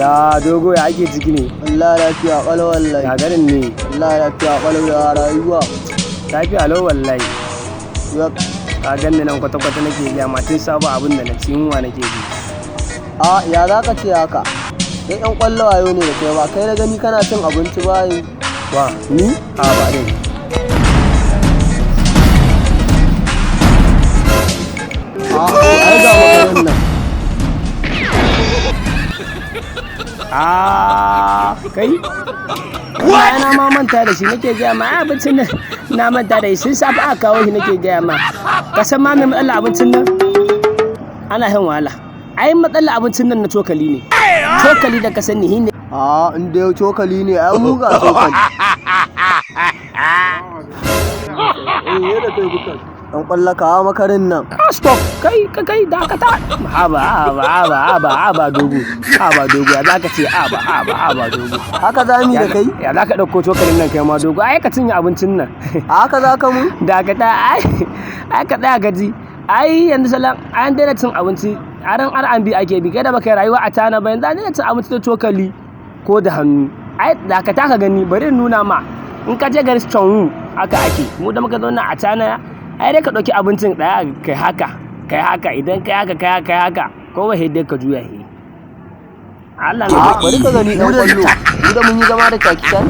Ya dogo, ya ake ciki ne? Wallahi lafiya ƙalau wallahi. Ya garin ne? Wallahi lafiya ƙalau, ya rayuwa? Lafiya lau wallahi. Ya. Ka ganni nan kwata-kwata nake gaya ma, tun sabo abin da na ci, yunwa nake ji. A ya za ka ce haka? Kai ɗan ƙwallo wayo ne da kai, ba kai na gani kana cin abinci ba yanzu. Wa, ni? A ba dai. A to ai ga makarin nan. A kai? What? Na ma manta da shi nake gaya ma, ai abincin nan na manta da shi sun safe aka kawo shi nake gaya ma. Ka san ma me matsalar abincin nan? Ana shan wahala. Ai matsalar abincin nan na cokali ne. Cokali da ka sani shi ne. A in dai cokali ne, ai mu ga cokali. Ɗan ƙwallo, kawo makarin nan. Ah, stop, kai kai kai, dakata. Haba haba haba haba haba dogo, haba dogo, ya zaka ce haba haba haba dogo? Haka za mu yi da kai? Ya zaka ɗauko cokalin nan kai ma dogo? Ai ka cinye abincin nan. A haka za ka mun? Dakata, ai ai ka tsaya gaji. Ai yanzu salon an daina cin abinci aran R&B ake bi. Kai da baka rayuwa a tana ba, yanzu an daina cin abinci da cokali ko da hannu. Ai dakata ka gani, bari in nuna ma. In ka je garin Chonwu haka ake. Mu da muka zauna a tana, ai dai ka ɗauki abincin ɗaya kai haka, kai haka, idan kai haka, kai haka, kai haka, ko ba dai ka juya shi. Allah na. A bari ka gani ɗan ƙwallo. Mu da mun yi zama da kakitan.